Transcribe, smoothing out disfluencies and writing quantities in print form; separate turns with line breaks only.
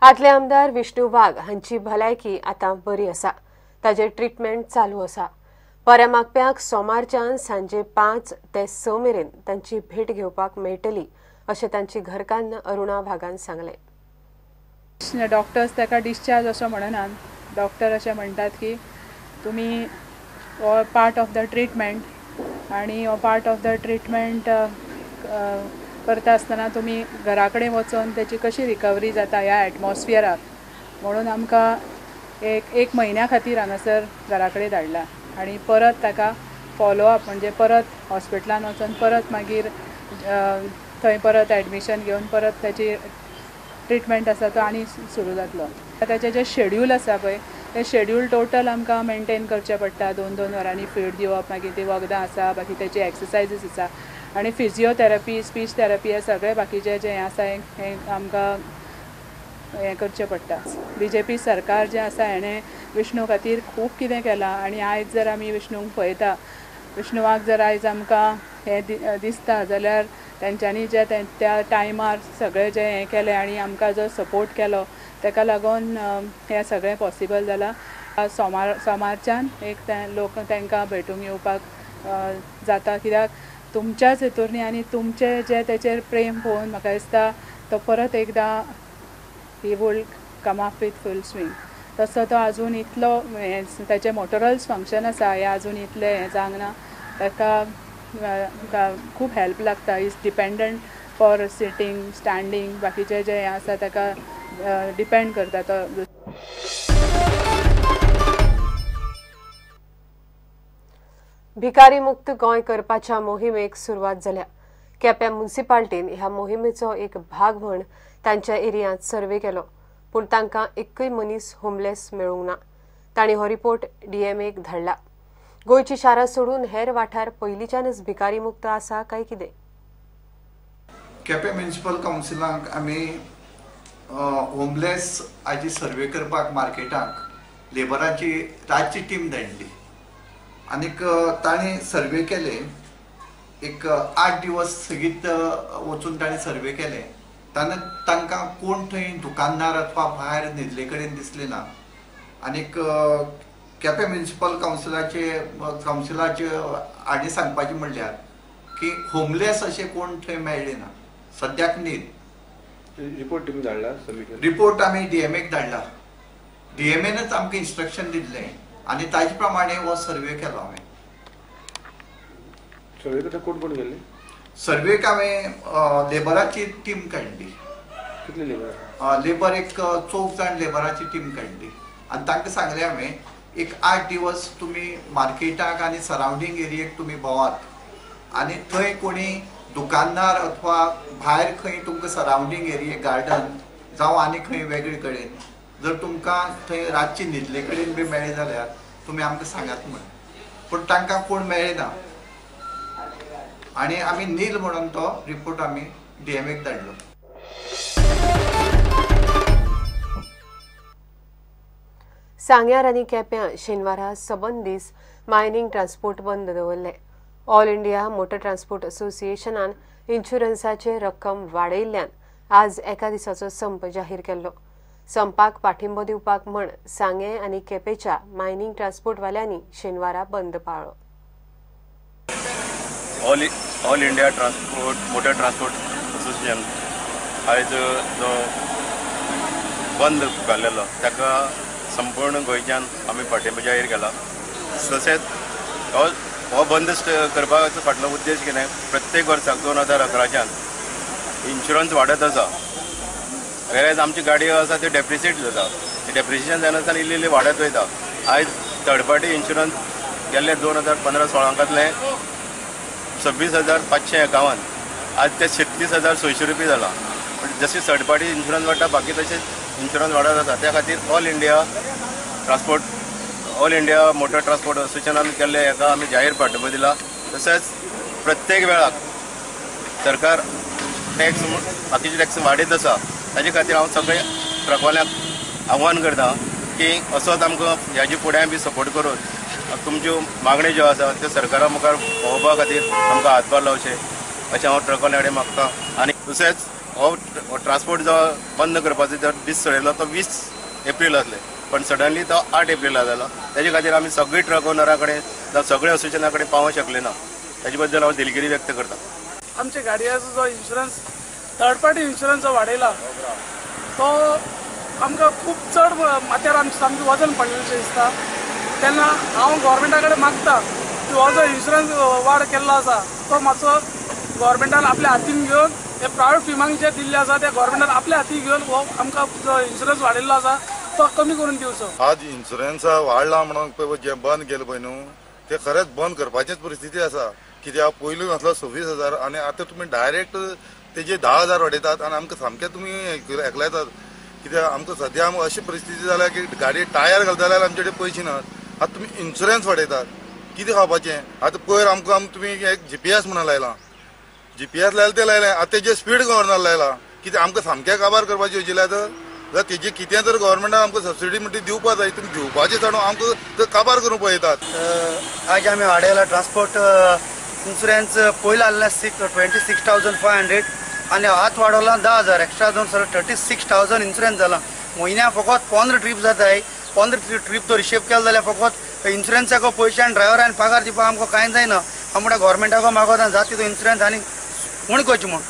आदले आमदार विष्णू वाघ हांची भलायकी आतां बरी आसा. ताजेर ट्रिटमेंट चालू आसा. बऱ्या मागप्यांक सोमारच्यान सांजे 5 ते 6 मेरेन तांची भेट घेवपाक मेळटली अशें तांची घरकान्न अरुणा वाघान सांगलें.
डॉक्टर्स ताका डिस्चार्ज असो म्हणनात. डॉक्टर अशें म्हणटात की तुमी हो पार्ट ऑफ the treatment आनी हो पार्ट ऑफ the treatment करता आसतना तुमी घरा कडेन वचून तेची कशी रिकवरी जाता ह्या एटमॉस्फियराक म्हणून आमकां एक म्हयन्या खातीर हांगासर घरा कडेन धाडला आनी परत ताका फॉलोअप म्हणजे परत हॉस्पिटलान वचून परत मागीर थंय परत एडमिशन घेवन परत ताची ट्रिटमेंट आसा तो आनी सुरू जातलो. ताचें जें शेड्यूल आसा पळय तें शेड्यूल टोटल आमकां मेनटेन करचें पडटा. 2-2 वरांनी फीड दिवप, मागीर ती वखदां आसा, बाकी तेची एक्सरसायजीस आसा आनी फिजियोथेरपी, स्पीच थेरपी हे सगळें बाकीचें जें आसा हें आमकां हें करचें पडटा. बीजेपी सरकार जें आसा हेणें विष्णू खातीर खूब कितें केलां आनी आयज जर आमी विष्णूक पळयता, विष्णुवाक जर आयज आमकां हें दिसता जाल्यार तेंच्यांनी जे त्या टायमार सगळें जें हें केलें आनी आमकां जो सपोर्ट केलो तेका लागून हें सगळें पॉसिबल जालां. सोमारच्यान एक लोक तांकां भेटूंक येवपाक जाता, कित्याक तुमच्याच हितून न्ही आनी तुमचें जें तेचेर प्रेम पळोवन म्हाका दिसता तो परत एकदां he will come up with full swing. तसो तो आजून इतलो हें ताचें मोटरल्स फंक्शन आसा हें आजून इतलें हें जावंक ना. ताका खूब हेल्प लागता. Is dependent for sitting, standing, बाकीचे जे हें आसा ताका डिपेंड करता तो.
भिकारी मुक्त गोंय करपाच्या मोहिमेक सुरवात जाल्या. केप्यां म्युनिसिपाल्टीन ह्या मोहिमेचो एक भाग म्हूण तांच्या एरियांत सर्वे केलो, पूण तांकां एकूय मनीस होमलेस मेळूंक ना. तांणी हो रिपोर्ट डीएमएक धाडला. गोंयची शारां सोडून हेर वाठार पयलींच्यानच भिकारी मुक्त आसा काय कितें?
केपें म्युनिसिपल कावन्सिलाक आमी होमलेस हाजी सर्वे करपाक मार्केटाक लेबराची रातची टीम धाडली आनीक तांणी सर्वे केले. एक 8 दिवस सेगीत वचून तांणी सर्वे केले. तांकां कोण थंय दुकानदार अथवा भायर न्हिदले कडेन दिसले ना. आनीक केपें म्युनिसिपल कावन्सिलाचे हांणी सांगपाचें म्हणल्यार की होमलेस अशें कोण थंय मेळ्ळे ना सद्याक. न्हीद
रिपोर्ट तुमी धाडला?
रिपोर्ट आमी डीएमएक धाडला. डीएमएनच आमकां इन्स्ट्रक्शन दिल्लें आनी ताजे प्रमाणे हो सर्वे केलो हांवें.
सर्वे करता कोण कोण गेल्ले?
सर्वेक हांवें लेबराची टीम काडली.
कितले लेबर?
लेबर एक 4 जाण लेबराची टीम काडली आनी तांकां सांगलें हांवें एक 8 दिवस तुमी मार्केटाक आनी सरावंडींग एरियेक तुमी भोंवात आनी थंय कोणी दुकानदार अथवा भायर खंय तुमकां सरावंडींग एरिये गार्डन जावं आनी खंय वेगळे कडेन जर तुमकां थंय रातची न्हिदले कडेन बी मेळ्ळे जाल्यार तुमी आमकां सांगात म्हूण. पूण तांकां कोण मेळ्ळे ना आनी आमी नील म्हणून तो रिपोर्ट आमी डीएमएक धाडलो.
सांग्यार आनी केप्यां शेनवारा सबंद दीस मायनिंग ट्रान्सपोर्ट बंद दवरले. ऑल इंडिया मोटर ट्रान्सपोर्ट असोसिएशनान इन्शुरन्साचे रक्कम वाडयिल्ल्यान आज एका दिसाचो संप जाहीर केल्लो. संपाक पाठिंबो दिवपाक म्हण सांगें आनी केपेच्या मायनिंग ट्रान्सपोर्टवाल्यांनी शेनवारा बंद पाळ्ळो.
All India transport motor transport association आयज जो बंद घाल्लेलो ताका संपूर्ण गोंयच्यान आमी पाठिंबो जाहीर केला. तशेंच हो बंद करपाचो फाटलो उद्देश कितें, प्रत्येक वर्साक 2011च्यान इन्शुरन्स वाडत आसा, वेरेज आमची गाडयो आसा त्यो डेप्रिसिएट जाता. डेप्रिसिएशन जायनासतना इल्ली इल्ली वाडत वयता. आयज थर्ड पार्टी इन्शुरन्स गेल्ले 2015-16 26,551 आज ते 36,600 रुपये जाला. जशी थर्ड पार्टी इन्शुरन्स वाडटा बाकी तशेंच इन्शुरन्स वाडत आसा. त्या खातीर all India motor transport असोसिएशनान केल्ले हेका आमी जाहीर पाठिंबो दिला. तशेंच प्रत्येक वेळाक सरकार टॅक्स बाकीचे टॅक्स वाडयत आसा, ताजे खातीर हांव सगळे ट्रकवाल्यांक आव्हान करता की असोच आमकां ह्याचे फुडें बी सपोर्ट करून तुमच्यो मागण्यो ज्यो आसा त्यो सरकारा मुखार पावोवपा खातीर आमकां हातभार लावचे अशें हांव ट्रकवाल्या कडेन मागता. आनी तशेंच हो ट्रान्सपोर्ट जो बंद करपाचो जो दीस सळयलो तो 20 एप्रील आसले, पण सडनली तो 8 एप्रिला जालो. तेजे खातीर आमी सगळी ट्रक ओनरा कडेन जावं सगळे असोसिएशना कडेन पावोंक शकले ना, तेजे बद्दल हांव दिलगिरी व्यक्त करता.
आमच्या गाडयेचो जो इन्शुरन्स थर्ड पार्टी इन्शुरन्स जो वाडयला तो आमकां खूब चड माथ्यार आमचें सामकें वजन पडलेलें दिसता. तेन्ना हांव गव्हर्मेंटा कडेन मागता की हो जो इन्शुरन्स वाड केल्लो आसा तो मातसो गव्हर्मेंटान आपल्या हातीन घेवन हे प्रायवेट फिर्मांक जे दिल्ले आसा ते गव्हर्मेंटान आपल्या हाती घेवन हो आमकां जो इन्शुरन्स वाडयल्लो आसा तो कमी करून दिवचो.
आज इन्शुरन्सा वाडला म्हणून पळय जे बंद केलें पळय न्हू ते खरेंच बंद करपाचीच परिस्थिती आसा. कित्याक पयलू आसलो 26,000 आनी आतां तुमी डायरेक्ट तेजे 10,000 वाडयतात आनी आमकां सामकें तुमी एकलायतात. कित्याक आमकां सद्या आमकां अशी परिस्थिती जाल्या की गाडी टायर घालता जाल्यार आमचे कडेन पयशे नात. आतां तुमी इन्शुरन्स वाडयतात, कितें खावपाचें? आतां पयर आमकां तुमी एक GPS म्हणून लायला, GPS लायलें तें लायलें, आतां तेजे स्पीड गव्हर्नर लायला. कितें आमकां सामकें काबार काबार येवजिल्या तर जाल्यार तेजे कितें तर गव्हर्मेंटान आमकां सबसिडी म्हणटी दिवपा जाय. तुमी दिवपाचें साडून आमकां काबार करूंक पळयतात.
आज आमी वाडयला ट्रान्सपोर्ट इन्शुरन्स पयलीं आसलें 26,500 आनी आत वाडवला 10,000 एक्स्ट्रा जावन सर 36,000 इन्शुरन्स जाला. म्हयन्या फकत 15 ट्रीप जाताय. 15 ट्रीप तो हिशेब केलो जाल्यार फकत इन्शुरन्साको पयशे आनी ड्रायव्हर आनी पगार दिवपाक आमकां कांय जायना. हांव म्हणटा गव्हर्मेंटाको मागोता जाता तितू इन्शुरन्स आनी उणें करचें म्हूण.